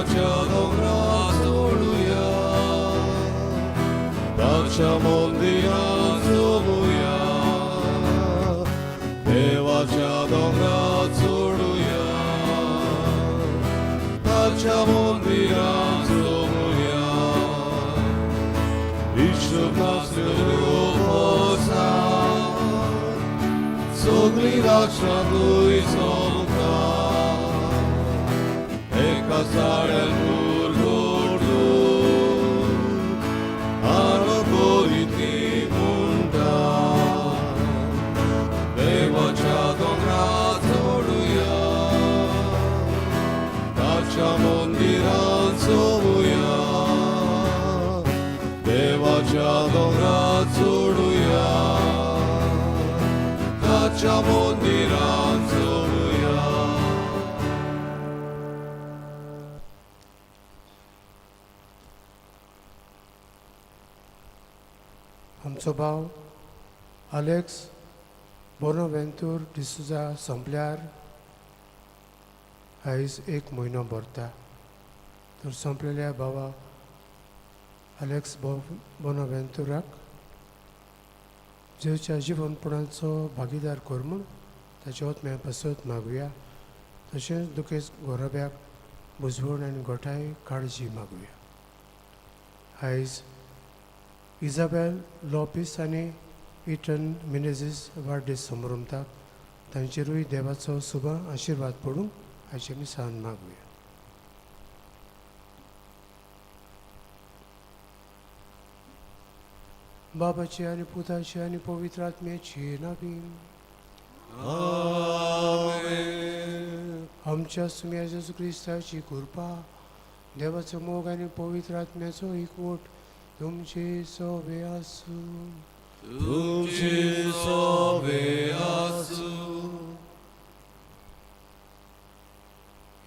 देवाच्या दोंगरार चडुया, ताच्या मंदिरांत चोवया. देवाच्या दोंगरार चडुया, ताच्या मंदिरांत चोवया. हिशोब नासलेल्यो पोसां, सगळीं राष्ट्रां थंय सोमता. एका साड्यान उरगोटून आनंद करीत ती म्हणटा. देवाच्या दोंगरार चडुया, ताच्या मंदिरांत चोवया. देवाच्या दोंगरार चडुया, ताच्या मंदिरांत चोवया. आमचो भाव अलेक्स बोनावेंतूर डिसुजा सोंपल्यार आयज एक म्हयनो भरता. तर सोंपलेल्या भावा अलेक्स बोनावेंतुराक जेवच्या जिवनपणाचो भागीदार कर म्हूण ताच्या आत्म्या पासत मागुया. तशेंच दुखेस्त गोरब्याक बुजवण आनी गोठाय काळजी मागुया. आयज इजाबेल लोपीस आनी इटन मिनेझीस वाडदीस समरमतात. तांचेरूय देवाचो सुबा आशिर्वाद पडूं हाचें आमी सान मागुया. बाबाची आनी पुताची आनी पवित्र आत्म्याची नावी. आमेन. आमच्या सुम्या जेजू क्रिस्ताची कृपा, देवाचो मोग आनी पवित्र आत्म्याचो एकवट तुमचे सोबे आसूं. तुमची सोबे आसूं.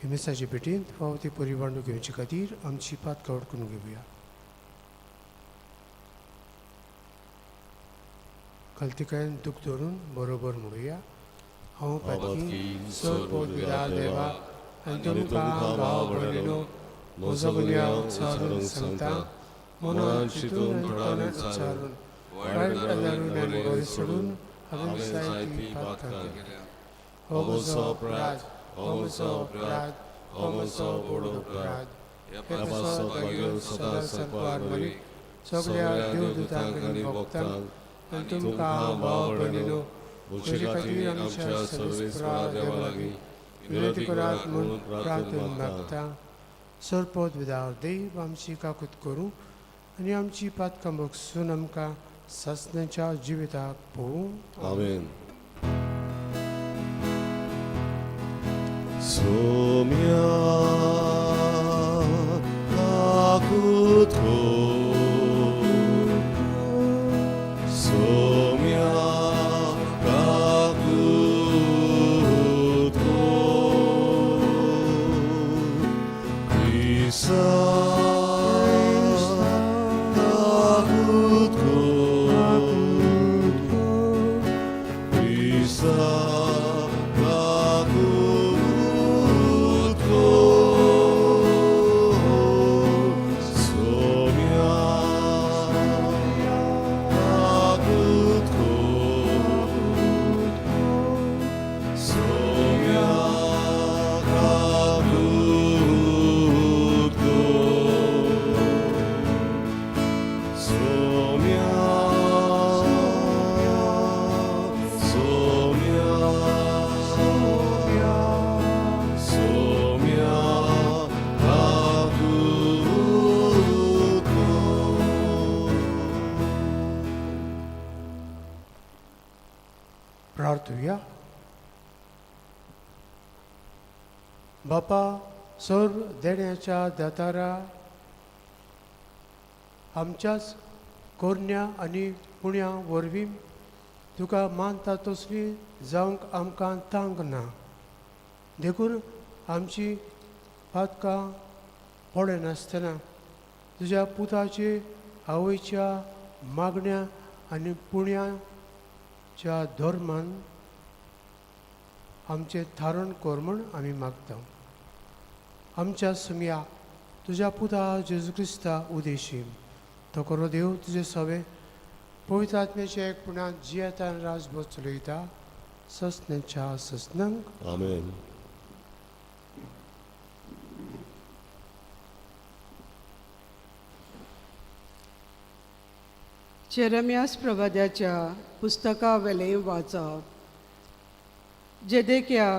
हे मिसाचे भेटींत फावो ती परिवांडू घेवचे खातीर आमची पातकावट करून घेवया. खालतीकायन दूख धरून बरोबर म्हणुया. हांव पातकी सर्व देवा आनी तुमकां भाव भयणीनो म्हजो गुन्यांव उच्चारून सांगता. मनान चिंतून तोंडान उच्चारून वायट गजालीन आनी बरें सोडून हांवें जायतीं पातकां केल्या. हो म्हजो अपराध, हो म्हजो अपराध, हो म्हजो व्हड अपराध. हे पासत मागीर सदां सांकवार मरी सगळ्या देवदूतांक आनी भक्तांक आनी तुमकां भाव भयणीनो म्हजे खातीर आमच्या सर्वेस्परा देवा लागीं विनंती करात म्हूण प्रार्थना मागता. सरपद विदार देव आमची काकूत करूं आनी आमची पातकां बगसून आमकां सासण्याच्या जिविताक पळोवं. आमेन. सोम्या काकूत कर, सोम्या काकूत कर, क्रिस्ता काकूत कर, क्रिस्ता काकूत कर, सोम्या काकूत कर, सोम्या काकूत कर, सोम्या, सोम्या, सोम्या काकूत कर. प्रार्थुया. बापा सर्व देण्याच्या दातारा, आमच्याच कोरण्या आनी पुण्या वरवीं तुका मानता तसली जावंक आमकां तांक ना. देखून आमची पातकां पळयनासतना तुज्या पुताचे आवयच्या मागण्या आनी पुण्याच्या धर्मान आमचें थारण कर म्हूण आमी मागता. आमच्या सुमया तुज्या पुता जेजू क्रिस्ता उदेशी. तो करो देव तुजे सवे पवित्र आत्म्याचे एक पुणा जियेतान राजभोज चलयता ससनेच्या ससनंक. आमेन. जेरमियास प्रवाद्याच्या पुस्तकावेलें वाचप. जेदेक्या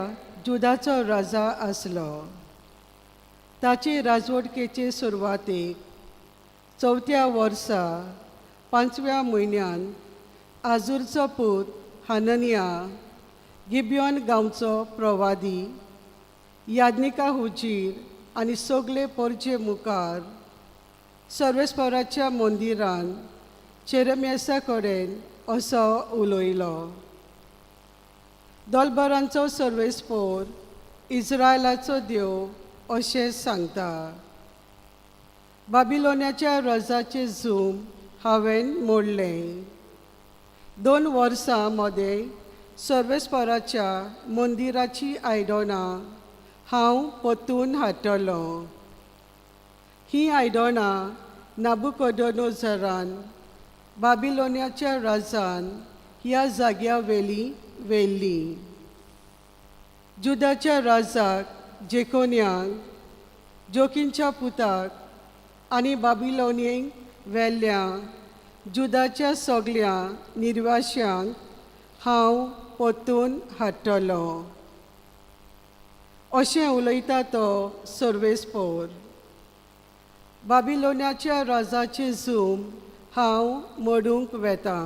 जुदाचो राजा आसलो ताची राजवटकेचे सुरवातेक चवथ्या वर्सा पांचव्या म्हयन्यान आजूरचो पूत हाननिया गिबियोन गांवचो प्रवादी याज्ञिका हुजीर आनी सगले परजे मुखार सर्वेस्पराच्या मंदिरान जेरमियासा कडेन असो उलयलो. दोलबरांचो सर्वेस्पोर इस्रायलाचो देव अशें सांगता, बाबिलोन्याच्या रजाचें जूम हांवें मोडलें. 2 वर्सां मदें सर्वेस्पराच्या मंदिराची आयदनां हांव परतून हाडटलो. हीं आयदनां नाबुकोदोनोझरान बाबिलोन्याच्या राजान ह्या जाग्या वेली व्हेल्लीं. जुदाच्या राजाक जेकोन्याक जोकींच्या पुताक आनी बाबिलोनीक व्हेल्ल्या जुदाच्या सगल्या निर्वाश्यांक हांव परतून हाडटलो अशें उलयता तो सर्वेस्पोर. बाबिलोन्याच्या राजाचें जूम हांव मोडूंक वेता.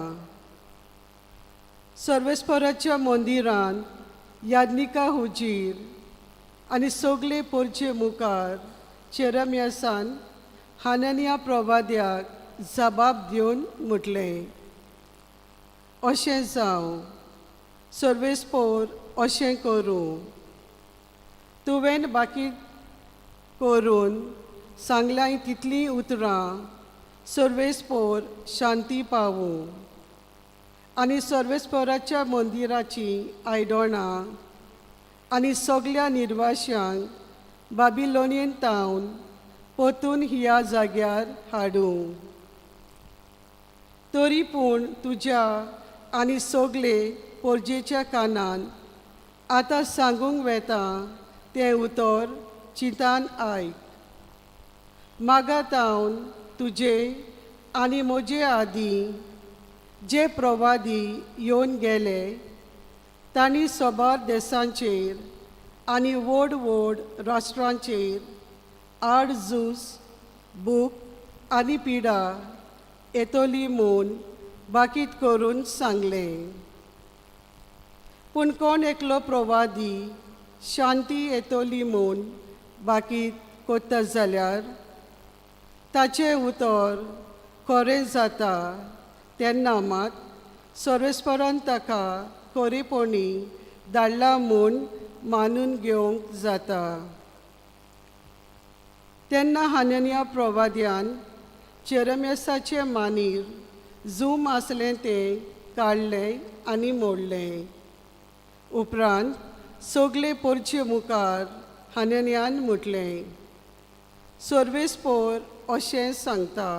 सर्वेस्पराच्या मंदिरान याज्ञिका हुजीर आनी सगले परजे मुखार जेरमियासान हाननिया प्रवाद्याक जबाब दिवन म्हटलें, अशें जावं सर्वेस्पोर अशें करूं, तुवें बाकी करून सांगल्याय तितलीं उतरां सर्वेस्पोर शांती पावूं आनी सर्वेस्पोराच्या मंदिराची आयदनां आनी सगल्या निर्वाश्यांक बाबिलोनियन तावन परतून ह्या जाग्यार हाडूं. तरी पूण तुज्या आनी सगले पोरजेच्या कानान आतां सांगूंक वेता तें उतर चिंतान आयक. मागा तावन तुजे आनी म्हजे आदीं जे प्रवादी येवन गेले तांणी साबार देशांचेर आनी व्हड व्हड राष्ट्रांचेर आड झूज भूक आनी पिडा येतली म्हूण बाकीत करून सांगलें. पूण कोण एकलो प्रवादी शांती येतली म्हूण बाकीत कोत्ता जाल्यार ताचें उतर खरें जाता तेन्ना मात सर्वेस्परान ताका खरेपणी धाडला म्हूण मानून घेवंक जाता. तेन्ना हाननिया प्रवाद्यान जेरमियासाचे मानीर जूम आसलें तें काडलें आनी मोडलें. उपरांत सगले परचे मुखार हाननियान म्हटलें, सर्वेस्पोर अशें सांगता,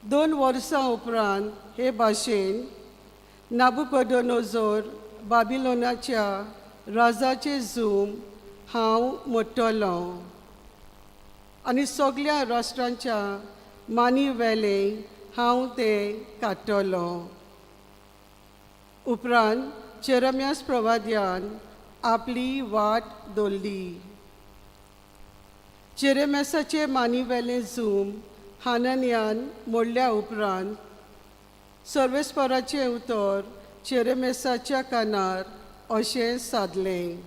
2 वर्सां उपरांत हे भाशेन नाबुकोदोनोझोर बाबिलोनाच्या राजाचें जूम हांव मोडटलो आनी सगल्या राष्ट्रांच्या मानी वेलें हांव तें काडटलो. उपरांत जेरमियास प्रवाद्यान आपली वाट दवरली. जेरमियासाचे मानी वेलें जूम हाननियान मोडल्या उपरांत सर्वेस्पराचें उतर जेरमियासाच्या कानार अशें सादलें,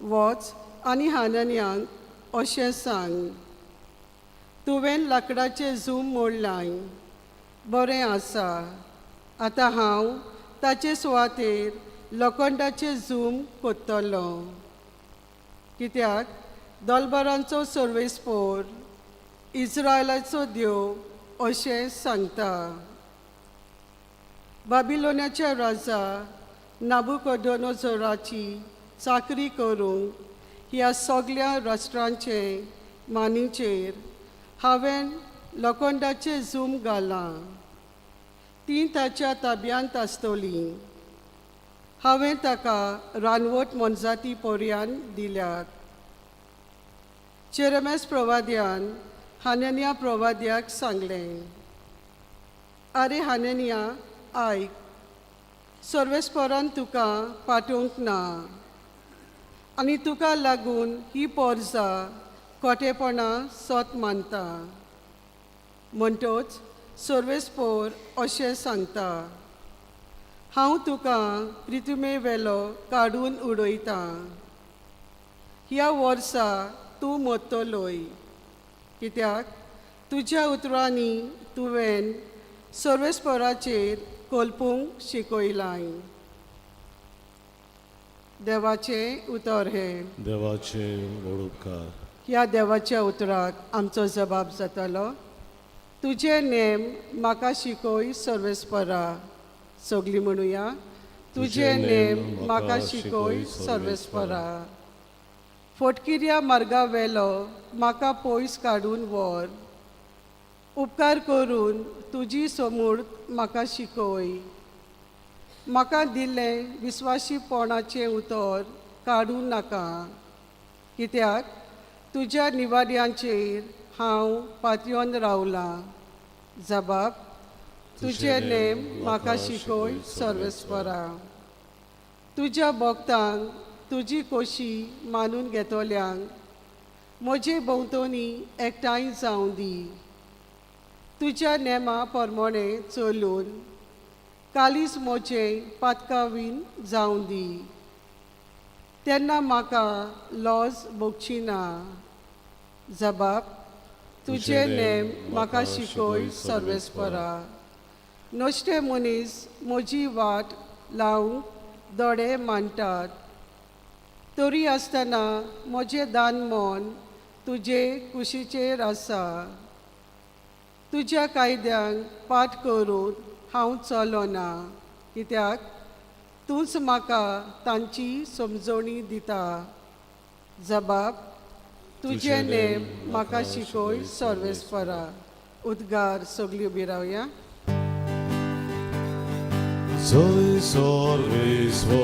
वच आनी हाननियांक अशें सांग, तुवें लांकडाचें जूम मोडलां, बरें आसा, आतां हांव ताचे सुवातेर लोखंडाचें जूम कोत्तलो. कित्याक दोलबरांचो सर्वेस्पोर इस्रायलाचो देव अशें सांगता, बाबिलोनाच्या राजा नाबुकोदोनोझोराची चाकरी करूंक ह्या सगल्या राष्ट्रांचें मानीचेर हांवें लोखंडाचें जूम घालां. तीं ताच्या ताब्यांत आसतलीं. हांवें ताका रानवट मोनजाती पोरयान दिल्यात. चेरमेस प्रवाद्यान हानन्या प्रवाद्याक सांगलें, आरे हानन्या, आयक, सर्वेस्परान तुका पाठोवंक ना आनी तुका लागून ही पोरजा खोटेपणां सत मानता. म्हणटच सर्वेस्पोर अशें सांगता, हांव तुका प्रिथुमे वेलो काडून उडयतां. ह्या वर्सा तूं मरतलोय, कित्याक तुज्या उतरांनी तुवें सर्वेस्पराचेर कोलपूंक शिकयलां. देवाचें उतर हें. देवाचे व्हड उपकार. ह्या देवाच्या उतराक आमचो जबाब जातलो, तुजे नेम म्हाका शिकय सर्वेस्परा. सगलीं म्हणुया, तुजे नेम म्हाका शिकय सर्वेस्परा. फटकिऱ्या मार्गा वेलो म्हाका पयस काडून व्हर. उपकार करून तुजी समूळ म्हाका शिकय. म्हाका दिल्लें विस्वाशीपणाचें उतर काडूं नाका, कित्याक तुज्या निवाड्यांचेर हांव पातयेवन रावलां. जबाब, तुजे नेम म्हाका शिकय सर्वेस्परा. तुज्या भक्तांक तुजी खोशी मानून घेतल्यांक म्हजे भोंवतणी एकठांय जावं दी. तुज्या नेमा प्रमाणे चलून कालीस म्हजें पातकावीन जावं दी. तेन्ना म्हाका लॉज भोगची ना. जबाब, तुजे नेम म्हाका शिकय सर्वेस्परा. नश्टे मनीस म्हजी वाट लावंक दोडे मांडटात, तरी आसतना म्हजें दान मन तुजे कुशीचेर आसा. तुज्या कायद्यांक पाठ करून हांव चलोना, कित्याक तूंच म्हाका तांची समजणी दिता. जबाब, तुजे नेम म्हाका शिकय सर्वेस्परा. उद्गार. सगळीं उबी रावया. जय सर्वेस्परा,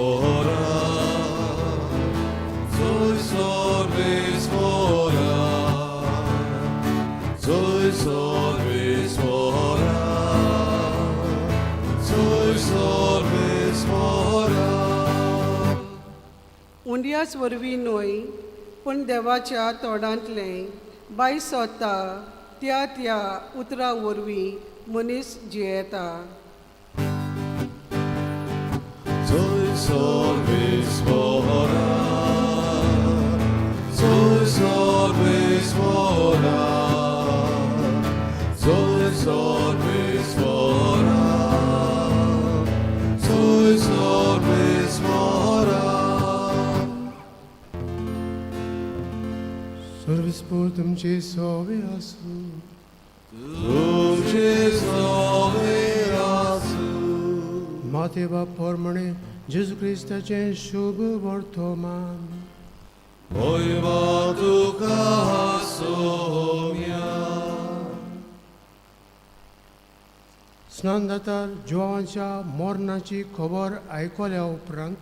जय सर्वेस्परा, जय सर्वेस्परा, जय सर्वेस्परा. उंडयाच वरवीं न्हय, पूण देवाच्या तोंडांतलें बाय सोदता त्या त्या उतरां वरवीं मनीस जियेता. जय सर्वेस्परा, जय सर्वेस्परा, जय सर्वेस्परा, जय सर्वेस्परा. सर्वेस्पोर तुमचे सोवे आसूं. तुमचे सोवे आसूं. माते बाप प्रमाणे जेजू क्रिस्ताचें शुभ वर्तमान. महिमा तुका सोम्या. स्नानदातार जुवांच्या मरणाची खबर आयकल्या उपरांत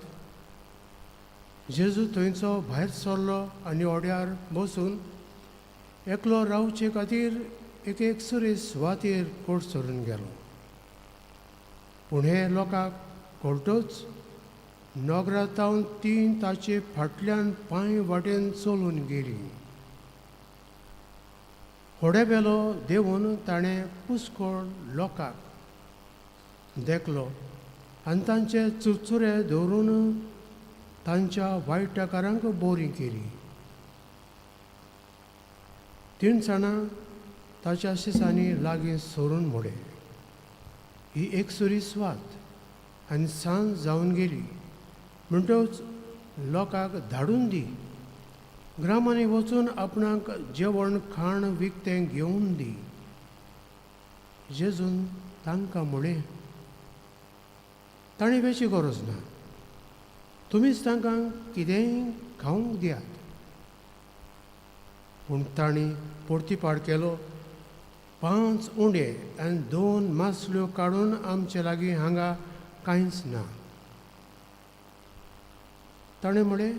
जेजू थंयचो भायर सरलो आनी ओड्यार बसून एकलो रावचे खातीर एक एकसुरे सुवातेर कोट सरून गेलो. पूण हे लोकांक कळटच नगरातावन तीं ताचे फाटल्यान पांय वाटेन चलून गेलीं. होडे बेलो देंवून ताणें पुस्कोळ लोकांक देखलो आनी तांचे चुरचुरे दवरून तांच्या वायटकारांक बोरी केली. तिनसाणां ताच्या शिसांनी लागीं सरून म्हणें, ही एकसुरी स्वात आनी सांज जावन गेली, म्हणटच लोकांक धाडून दी, ग्रामांनी वचून आपणाक जेवण खाण विकतें घेवन दी. जेजून तांकां म्हळें, तांणी वेची गरज ना, तुमीच तांकां कितेंय खावंक दियात. पूण तांणी पोर्तिपाड केलो. 5 उंडे आनी 2 मासल्यो काडून आमचे लागीं हांगा कांयच ना. ताणें म्हळें,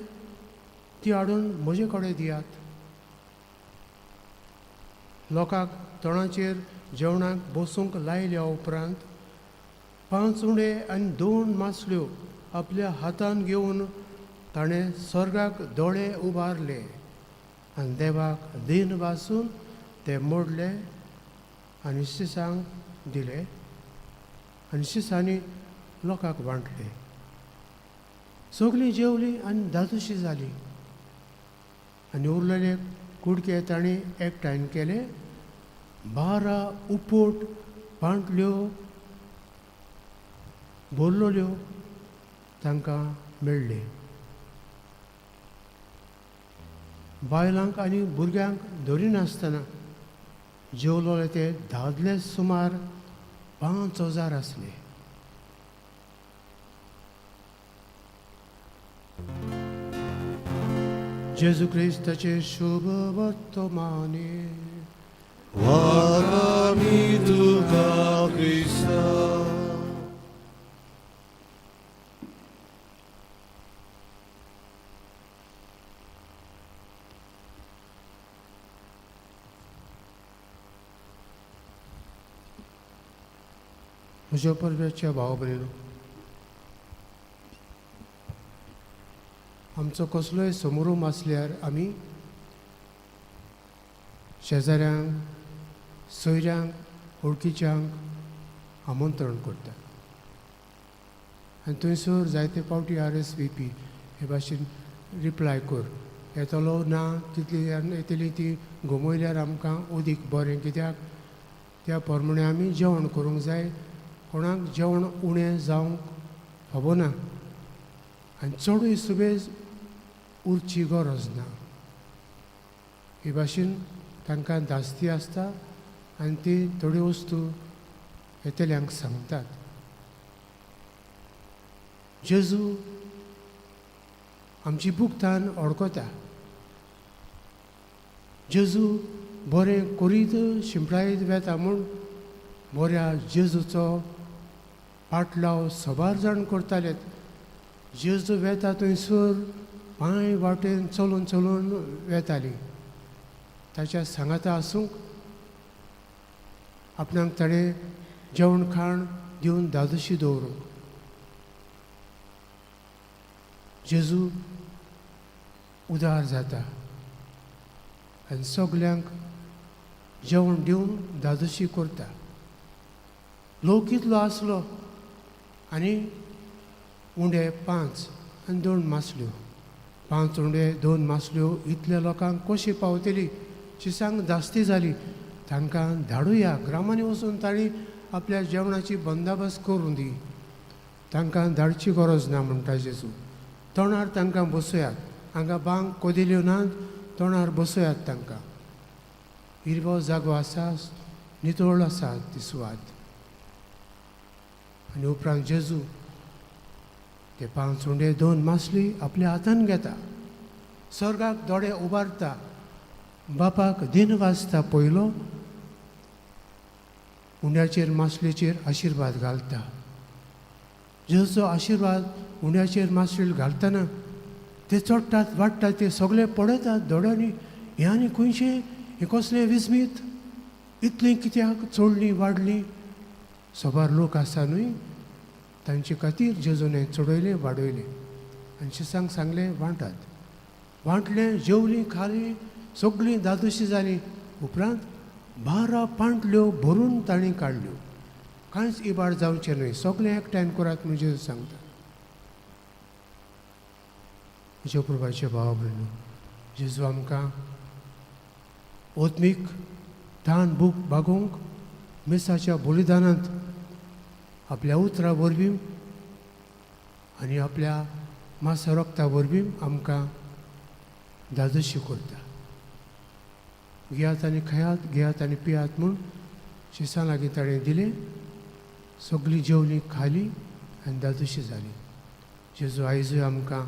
ती हाडून म्हजे कडेन दियात. लोकांक तणाचेर जेवणाक बसूंक लायल्या उपरांत 5 उंडे आनी 2 मासल्यो आपल्या हातान घेवन ताणें स्वर्गाक दोळे उबारले आनी देवाक दीन वासून ते मोडले आनी शिसांक दिले आनी शिसांनी लोकांक वांटले. सगळीं जेवलीं आनी धादोशी जालीं आनी उरलेले कुडके तांणी एकठांय केले. 12 उपोट पांटल्यो भरलेल्यो तांकां मेळ्ळे. बायलांक आनी भुरग्यांक धरिनासतना जेवलोले ते दादले सुमार 5000 आसले. जेजू क्रिस्ताचे शुभ वर्तमाने. वागामी तुका क्रिस्ता. म्हज्या परब्याच्या भाव भयणीनो, आमचो कसलोय समारोप आसल्यार आमी शेजाऱ्यांक, सोयऱ्यांक, वळखीच्यांक आमंत्रण करतात आनी थंयसर जायते फावटी RSVP हे भाशेन रिप्लाय कर, येतलो ना कितली येतली ती गमयल्यार आमकां उदीक बरें, कित्याक त्या प्रमाणे आमी जेवण करूंक जाय. कोणाक जेवण उणें जावंक फावना आनी चडूय सुबेज उरची गरज ना. हे भाशेन तांकां धास्ती आसता आनी ती थोड्यो वस्तू येतल्यांक सांगतात. जेजू आमची भुगतान ओळखता. जेजू बरें करीत शिंपडायत वेता म्हूण बऱ्या जेजूचो पाटलाव सबार जाण करताले. जेजू वेता थंयसर पांय वाटेन चलून चलून वेताली. ताच्या सांगाता आसूंक आपणाक ताणें जेवण खाण दिवन धादोशी दवरूंक. जेजू उदार जाता आनी सगल्यांक जेवण दिवन धादोशी करता. लोक कितलो आसलो आनी उंडे 5 आनी 2 मासल्यो, 5 उंडे 2 मासल्यो इतल्या लोकांक कशी पावतली? शिसांक धास्ती जाली. तांकां धाडुया ग्रामांनी वचून तांणी आपल्या जेवणाची बंदोबस्त करूं दी. तांकां धाडची गरज ना म्हणटा जेजू. तोंडार तांकां बसयात, हांगा बांक कोदिल्यो नात, तोंडार बसयात तांकां. हिरवो जागो आसा, नितळ आसा ती सुवात. आनी उपरांत जेजू ते 5 उंडे 2 मासली आपल्या हातान घेता, स्वर्गाक दोळे उबारता, बापाक दिन वाजता पयलो, उंड्याचेर मासलेचेर आशिर्वाद घालता. जेजूचो आशिर्वाद उंड्याचेर मासलेर घालतना ते चडटात वाडटात, ते सगळे पळयतात दोळ्यांनी, हें आनी खंयचें, हें कसलें विस्मीत, इतलीं कित्याक चडलीं वाडलीं? सबार लोक आसा न्हय, तांचे खातीर जेजून हें चडयलें वाडयलें आनी शिसांक सांगलें वांटात. वांटलें, जेवलीं, खालीं, सगळीं धादोशी जालीं. उपरांत 12 पांटल्यो भरून तांणी काडल्यो. कांयच इबाड जावचें न्हय, सगळें एकठांय करात म्हूण जेजू सांगता. म्हज्या प्रभाचे भाव भयणीनो, जेजू आमकां आत्मीक तान भूक भागोवंक मिसाच्या बलिदानांत आपल्या उतरा वरवीं आनी आपल्या मासा रक्ता वरवीं आमकां धादोशी करता. घेयात आनी खायात, घेयात आनी पियात म्हूण शिसां लागीं ताणें दिलें. सगळीं जेवलीं, खालीं आनी धादोशी जालीं. जेजू आयजूय आमकां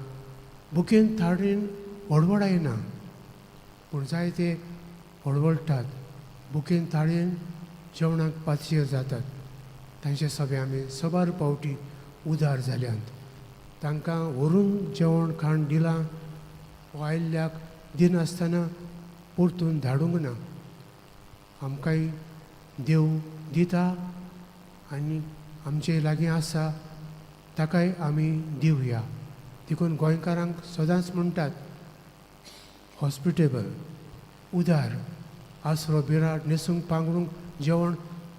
बुकेन थाडीन वडवडायना, पूण जायते वळवळटात, बुकेन ताळयेन जेवणाक पातयेर जातात. तांचे सगळे आमी सबार पावटी उदार जाल्यात. तांकां व्हरून जेवण खाण दिलां, आयिल्ल्याक दिनासतना परतून धाडूंक ना. आमकांय देव दिता आनी आमचे लागीं आसा ताकाय आमी दिवया. देखून गोंयकारांक सदांच म्हणटात हॉस्पिटेबल, उदार, आसरो बिराड न्हेसूंक पांगरूंक जेवण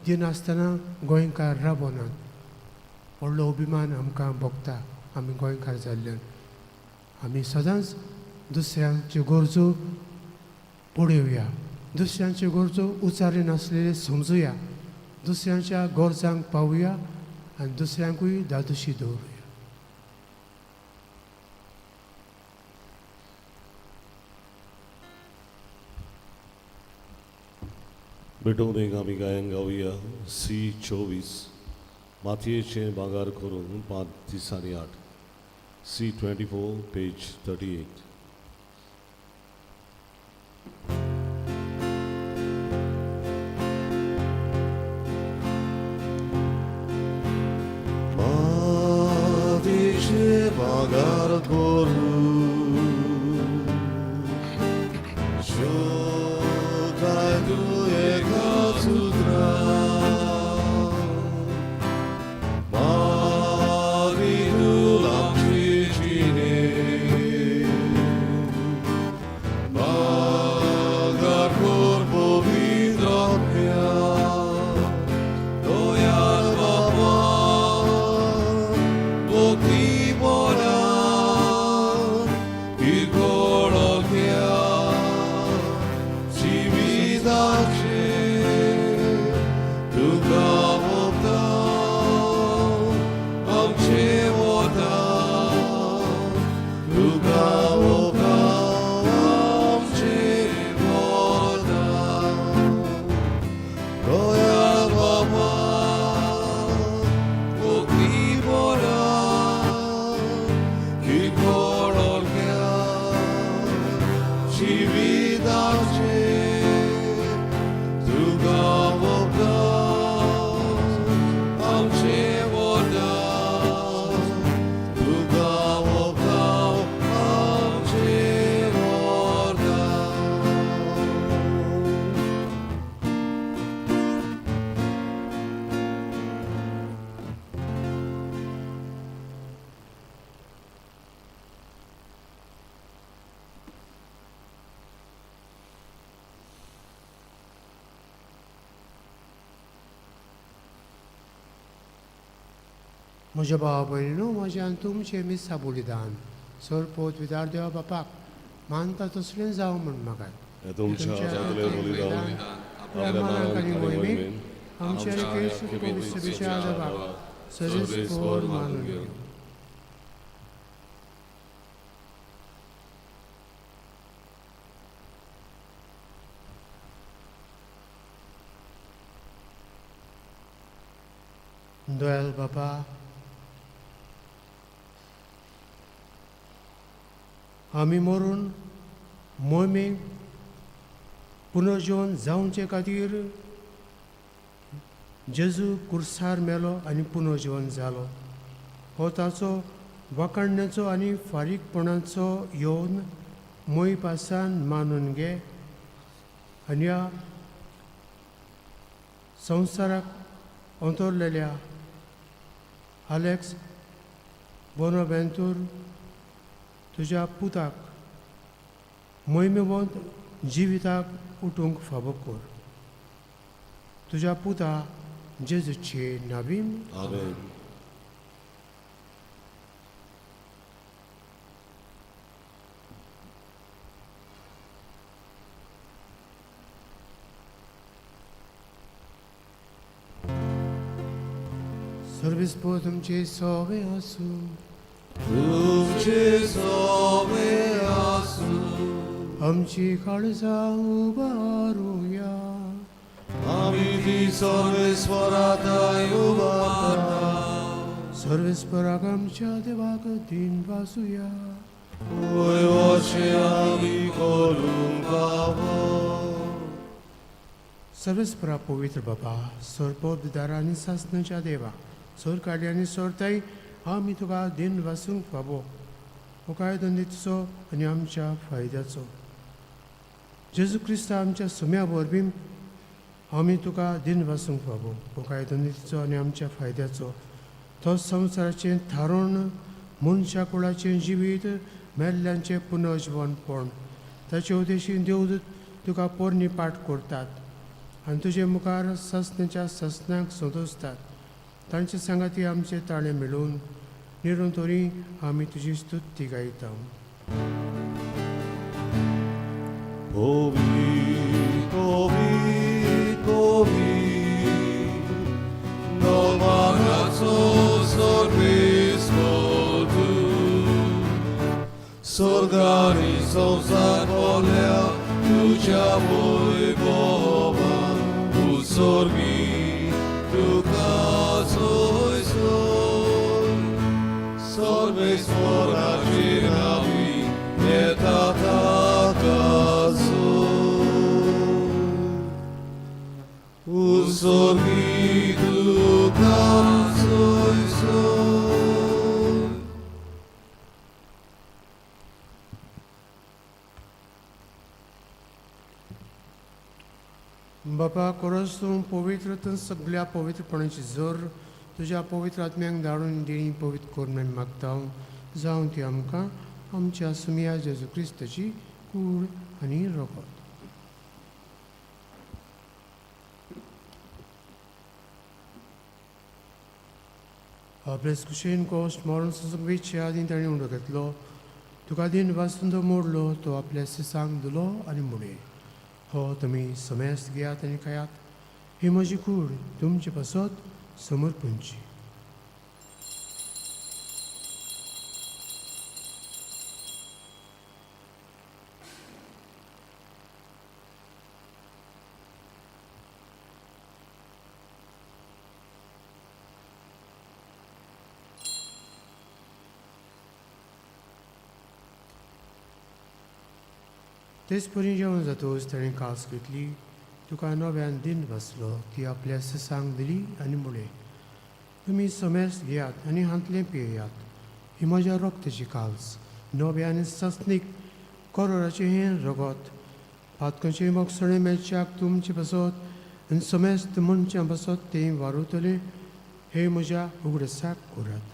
दिनासतना गोंयकार राबनात. व्हडलो अभिमान आमकां भोगता आमी गोंयकार जाल्ल्यान. आमी सदांच दुसऱ्यांच्यो गरजो पळोवया, दुसऱ्यांच्यो गरजो उचारी नासलेले समजुया, दुसऱ्यांच्या गरजांक पावया आनी दुसऱ्यांकूय दादोशी दवरुया. भेटोवन एक आमी गायन गावया सी 24 मातयेचें भांगर करून 5 दिसांनी 8 सी 24 पेज 38. मातयेचें भांगर करून म्हज्या भावा भयणीनो, म्हज्या आनी तुमचें मिसा बलिदान सर पोत विदार देवा बापाक मानता तसलें जावं म्हूण म्हाका. तुमच्या हातांतलें बलिदान आपल्या मानाक आनी मानाक आनी मोहिमेक मोहिमेक आमच्या क्रिस्तूच्या देवाक सरेस्पोर मानून घेवं. दयाल बाबा, आमी मरून मोहिमेक पुनर्जीवन जावचे खातीर जेजू कुर्सार मेलो आनी पुनर्जीवन जालो. हो ताचो वाखाणण्याचो आनी फारीकपणाचो येवन मोय पासान मानून घे आनी ह्या संवसाराक अंतरलेल्या आलेक्स बोनावेंतूर तुज्या पुताक मोहिमेवंत जिविताक उठूंक फावो कर. तुज्या पुता जेजूचे नावीन. आमेन. सर्वीस पो तुमचे सोवे आसूं. तुमचे सोवे आसूं. आमची काळजां उबारुया. आमी ती सर्वेस्वराताय उबारता. सर्वेस्वराक आमच्या देवाक दिन वासुया. वय अशें आमी करूंक फावो. सर्वेस्परा पवित्र बाबा, सोरपोदारा आनी सासणाच्या देवा, सोर काडली आनी सोरताय आमी तुका दिन वासूंक फावो हो कायदो नितचो आनी आमच्या फायद्याचो. जेजू क्रिस्त आमच्या सुम्या वरवीं आमी तुका दिन वासूंक फावो हो कायदो नितचो आनी आमच्या फायद्याचो. तो संवसाराचें थारोवन मनशा कुळाचें जिवीत मेल्ल्यांचें पुनर्जीवनपण ताचे उद्देशीन देव तुका पोरणी पाठ करतात आनी तुजे मुखार ससनाच्या ससनाक संतोसतात. तांचे सांगाती आमचे ताळे मेळून निरंतरी आमी तुजी स्तुती गायता. Ovi, ovi, ovi, novanaco sorbiskotu, sorgani संसार बोल्या तुझ्या वैभवान उत्सर्गी तुका सोयसोय. सर्वेस्वराची नावी येता ताका सोय. उत्सर्गी तुका सोयसोय. बापा, कोरस तूं पवित्र तूं सगळ्या पवित्रपणाची जोर तुज्या पवित्र आत्म्यांक धाडून दिणी पवित्र करून आमी मागता, जावं ती आमकां आमच्या सुमया जेजू क्रिस्ताची कूड आनी रोगत. आपले कुशेन कोस्ट मरण सगळीच्या आदीं ताणें उडो घेतलो, तुका दिन वासून तो मोडलो, तो आपल्या सिसांक दिलो आनी म्हणलें, हो तुमी समेस्त घेयात आनी खायात, ही म्हजी कूड तुमचे पासत समर्पणची. तेच परी जेवण जातकच ताणें कास घेतली, तुका नव्यान दिन बसलो, ती आपल्या सिसांक दिली आनी म्हणलें, तुमी समेस्त घेयात आनी हांतलें पियेयात, ही म्हज्या रोगताची काल्स, नव्या आनी ससनीक करोराचें हें रगत, पातकांचें मोगसणें मेळच्याक तुमचे पासत आनी समेस्त मनशां पासत तें वारवतलें, हे म्हज्या उगडसाक करात.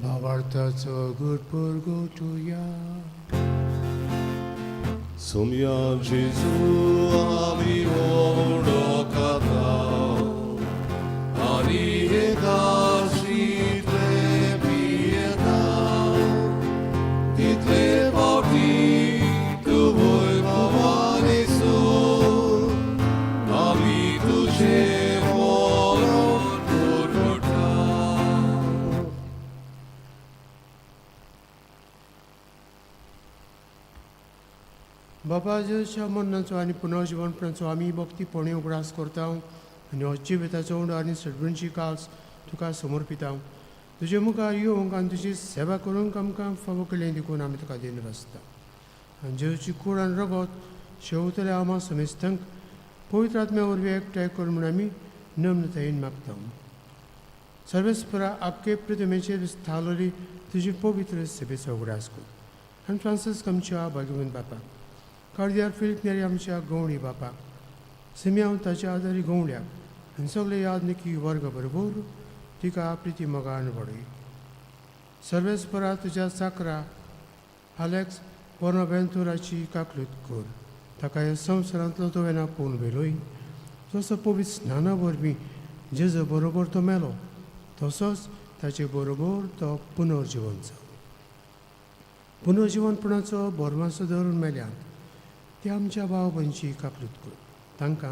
भावार्थाचो गुरपूर गोठुया. सुमया जेजू आमी ओळखता आनी हे काशींतले पियेता, तितले फावटी तूं वैभवान येसून आमी तुजें मरण पुरवता. बाबा जेजूच्या मरणाचो आनी पुनर्जिवनपणाचो आमी भक्तीपणी उगडास करता आनी हो जिविताचो उंडो आनी सडबणची काल्स तुका समर्पिता. तुजे मुखार येवंक आनी तुजी सेवा करूंक आमकां फावो केलें देखून आमी तुका दिन बसता. आनी जेजूची कूड आनी रगत शेवतल्या आमा समेस्तांक पवित्र आत्म्या वरवीं एकठांय कर म्हूण आमी नम्रतायेन मागता. सर्वेस्परा आपके प्रतिमेचेर स्थावली तुजी पवित्र सेवेचो उगडास कर. आनी फ्रांसीस आमच्या भाग्यवंत बापाक, कार्दियार फिलीप नेरी आमच्या गवळी बापाक, सिमयांव ताच्या आदारी गवळ्याक आनी सगळे यादनिकी वर्ग बरोबर तिका प्रिती मोगान वाडय. सर्वेस्परा तुज्या चाकरा आलेक्स बोनावेंतुराची काकलूत कर, ताका ह्या संवसारांतलो तो वेना पळोवन व्हेलोय, जसो पवित्र स्नाना वरवीं जेजू बरोबर तो मेलो तसोच ताचे बरोबर तो पुनर्जिवन जालो. पुनर्जिवनपणाचो बोरमासो धरून मेल्यात ते आमच्या भाव भयणची काकलूत कर. तांकां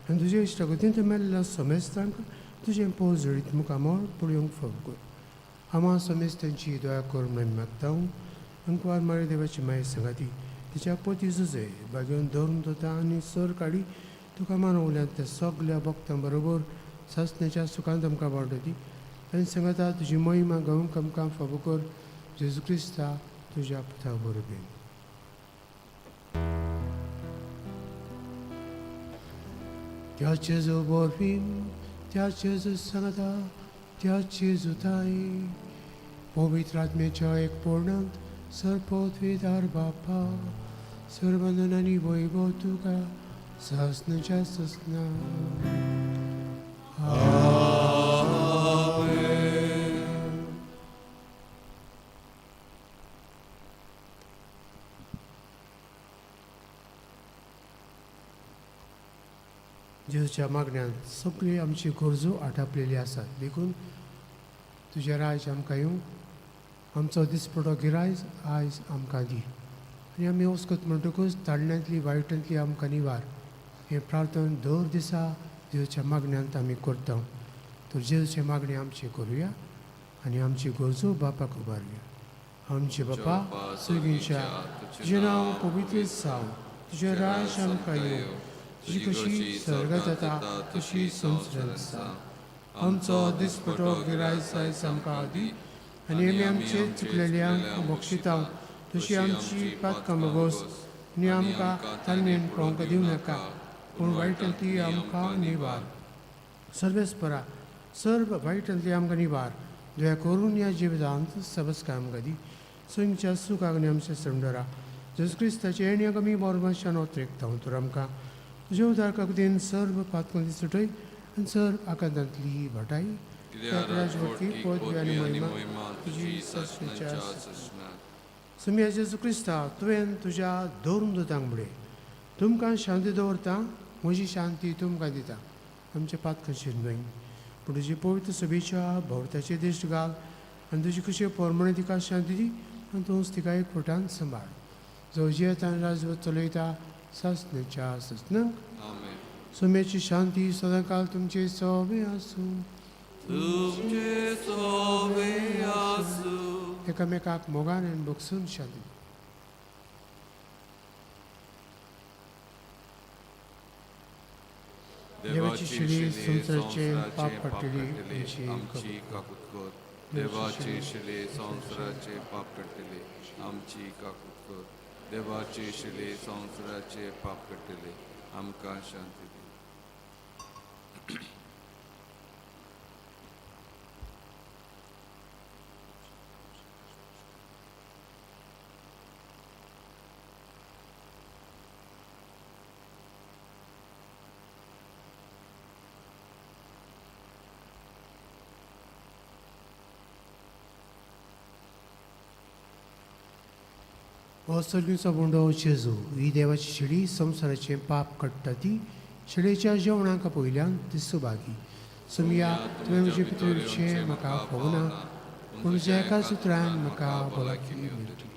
आनी तुजे इश्टागतींत मेल्ल्या समेस्तांक तुजें पोजडीत मुखामळ पळोवंक फाव कर. आमा समेस्तांची दया कर म्हणून मागता. अंकवार मारी देवाची माय सांगाती तिच्या पोती जुजे बागेवन धरून दोता आनी सर काडी तुका मानवल्यात त्या सगल्या भक्तां बरोबर सासण्याच्या सुखांत आमकां वाडटी दी आनी सांगाता तुजी महिमा गावंक आमकां फावो कर. जेजू क्रिस्ता तुज्या पुता बरोबर. त्या जेजू बोरवीन त्या जेजू सांगाता त्या जेजू ताई पवित्र आत्म्याच्या एक पूर्णांत सर्वपवित्र बापा सर्वंदन आनी वैभव तुका सासणाच्या सासणा. जेजूच्या मागण्यांत सगळी आमची गरजो आटापलेली आसात, देखून तुजें राज आमकां येवं, आमचो दिसपटो गिरायज आयज आमकां दी आनी आमी वस्कत म्हणटकूच ताळण्यांतली वायटांतली आमकां निवार. हें प्रार्थना दर दिसा जेजूच्या मागण्यांत आमी करता. तर जेजूचे मागणी आमची करुया आनी आमची गरजो बापाक उबारुया. आमचे बापा सगळींच्या तुजें नांव पवित्र जावं, तुजें राज आमकां येवं, तुजी कशी स्वर्गात जाता तशी संवसारांत जावं. आमचो दिसपटो गिरायज आयज आमकां दी आनी आमी आमचे चुकलेल्यांक बक्षिता तशी आमची पातकां भोगोस आनी आमकां तालमेन पळोवंक दिवं नाका, पूण वायटांतली आमकां निवार. सर्वेस्परा सर्व वायटांतली आमकां निवार. दया करून ह्या जिवितांत सबस्कार आमकां दी. संगच्या सुखाक आनी आमच्या संडरा जेजू क्रिस्ताचे येण्या कमी मोरमाशान ओतरेकता. तर आमकां तुज्या उदारकाक दिन सर्व पातकां सुटय आनी सर्व आकांतांतली भाटाय. राजवटी पदवी आनी महिमा तुजी सासणाच्या सासणा. सुम्या जेजू क्रिस्ता तुवें तुज्या धरून दुतांक म्हणलें, तुमकां शांती दवरता, म्हजी शांती तुमकां दिता. आमच्या पातकांचेर न्हय पूण तुजी पवित्र सभेच्या भोंवताचे दिश्ट घाल आनी तुजी कशी पोरमणे तिका शांती दी आनी तूंच तिका एक फुटान सांबाळ. जो जियेता आनी राजवट चलयता सासणाच्या सासणाक. सुम्याची शांती सदांकाल तुमचे सोबे आसूं. तुमचे सोबे आसूं. एकामेकाक मोगान आनी बगसून शांती. देवाची शिली संवसाराचे पाप काडटली आमची काकूत कर. देवाची शिली संवसाराचे पाप काडटली आमची काकूत कर. देवाची शिली संवसाराचे पाप काडटली आमकां शांती दी. हो सर्गीचो बोंडो जेजू ही देवाची शिडी संवसाराचें पाप काडटा ती शिडयेच्या जेवणाक पयल्यान ती सुभागी. सुमया तुवें म्हजे भितर येवचें म्हाका फावना, पूण तुज्या एका सुत्रान म्हाका भलायकी मेळटली.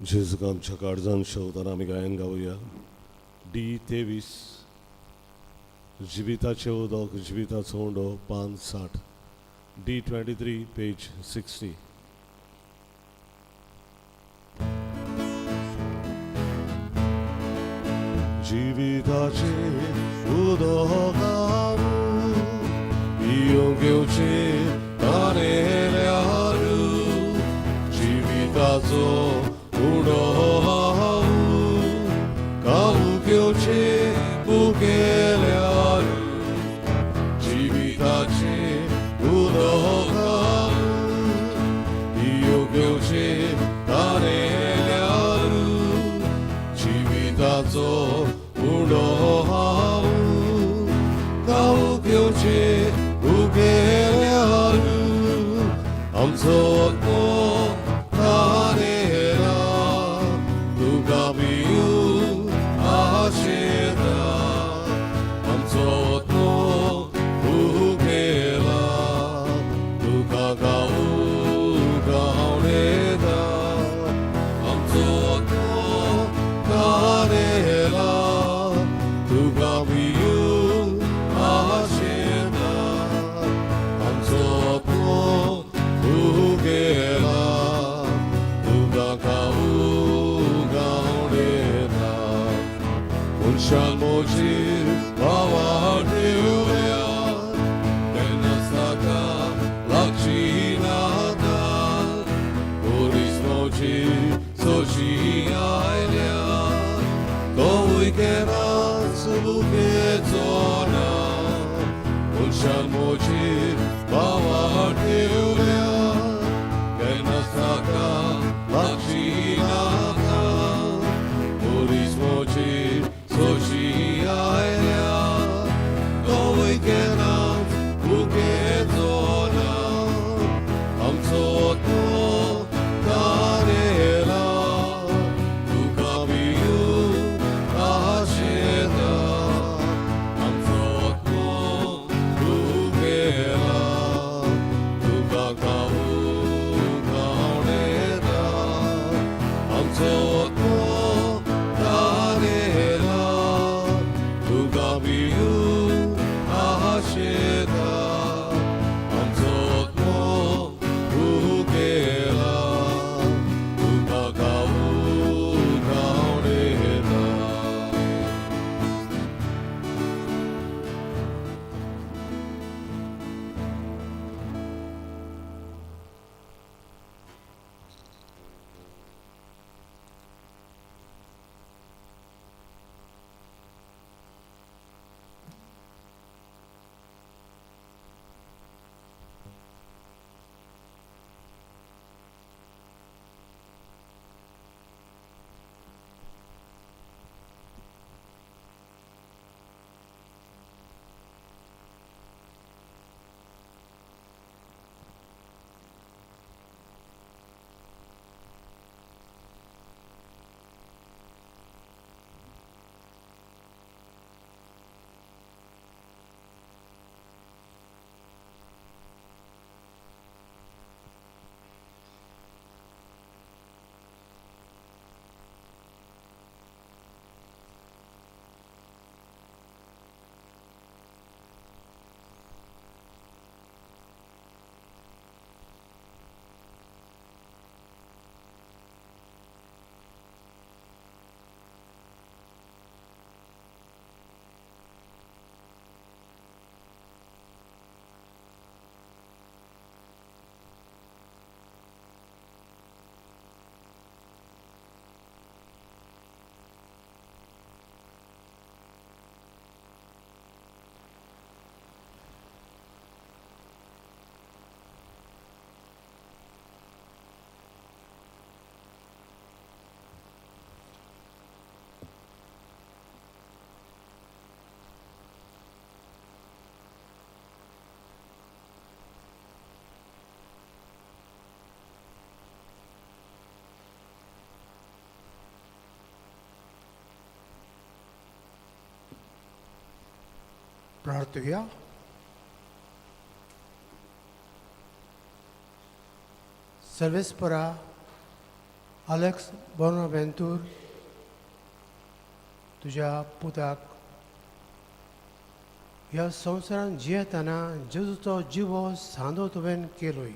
जेजूक आमच्या काळजान शेवताना आमी गायन गावया. डी 23 जिविताचें उदक जिविताचो उंडो पान 60. डी 23 पेज 60. जिविताचें उदक पिवंक घेवचें ताणेल्यार जिविताचो उडो खावंक घेवचें भुकेल्यार जिविताचें उदक पिवंक घेवचें ताणेल्यार जिविताचो उडो खावंक मोजी उगेल्यार आमचो आत्मो तारेला तुका भिवून आशेता आमचो आत्मो उगेला तुका गावूं गावणेता आमचो आत्मो तारेला तुका भिवून आशेता आमचो आत्मो उगेला तुका गावूं गावणेता मनशान मोजी भावार्थ दिवया तेन्नाच ताका लागची नाका पोलीस मोजी सोशी आयल्या तोवूय केन्नाच भुकेचो ना मनशान मोजी भावार्थ दिवया केन्नाच ताका लागची नाका पोलीस मोजी सोशी आयल्या तोवूय केन्नाच भुकेचो ना आमचो आत्मो तारेला तुका भिवून आशेता आमचो आत्मो उगेला तुका गावूं गावणेता आमचो आत्मो तारेला तुका भिवून आशेता आमचो आत्मो उगेला तुका गावूं गावणेता. प्रार्थुया. सर्वेस्परा आलेक्स बोनावेंतूर तुज्या पुताक ह्या संवसारांत जियेतना जेजूचो जिवो सांदो तुवें केलोय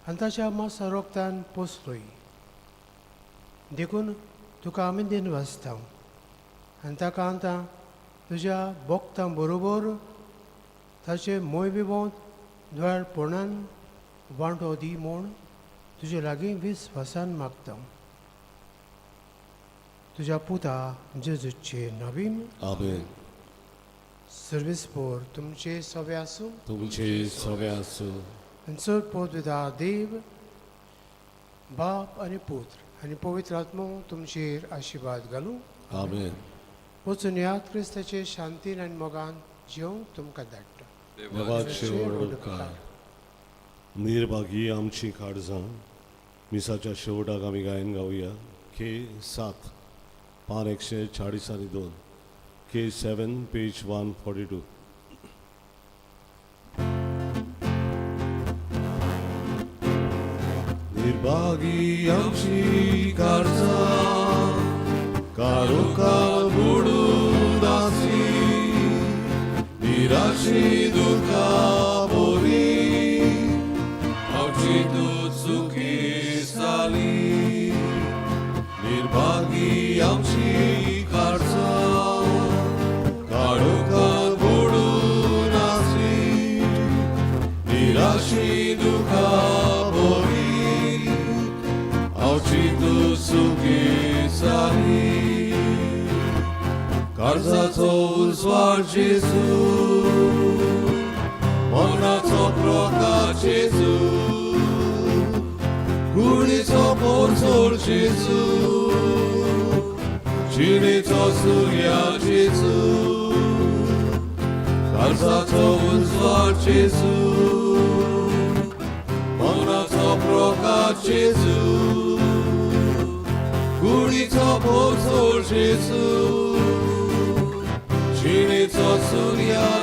आनी ताच्या मासा रोगतान पोसलोय, देखून तुका आमी दिनवासता आनी ताका आतां तुज्या भोक्तां बरोबर ताचे मोय बिबोंत द्वारपणान वांटो दी म्हूण तुजे लागीं विस्वासान मागता, तुज्या पुता जेजूचे नवीन. आमेन. सर्वेस्पोर तुमचे सवे आसूं. तुमचे सगळे आसूं. आनी चड पोतविदा देव बाप आनी पुत्र आनी पवित्र आत्मो तुमचेर आशिर्वाद घालूं. आमेन. वचून याद क्रिस्ताचे शांतीन आनी मोगान जेवंक तुमकां धाडटा. देवाचे व्हड उपकार. निर्भागी आमची काळजां. मिसाच्या शेवटाक आमी गायन गावया. के 7, पान 142, K 7, page 142. निर्भागी आमची काळजां, काळोखा बुडून आसली, निराशी दुखा बोरी, आमची तूं चुकी जाली. निर्भागी आमची काळजां, काळोखात बुडून आसली, निराशी दुखा बोरी, आमची तूं सुखी जाली. काळजाचो उजवाड जेजू, मरणाचो प्रकाश जेजू, कुडीचो पोरसोर जेजू, जिणेचो सुर्या जेजू, काळजाचो उजवाड जेजू, मरणाचो प्रकाश जेजू, कुडीचो पोरसोर जेजू, जिणेचो सुर्या.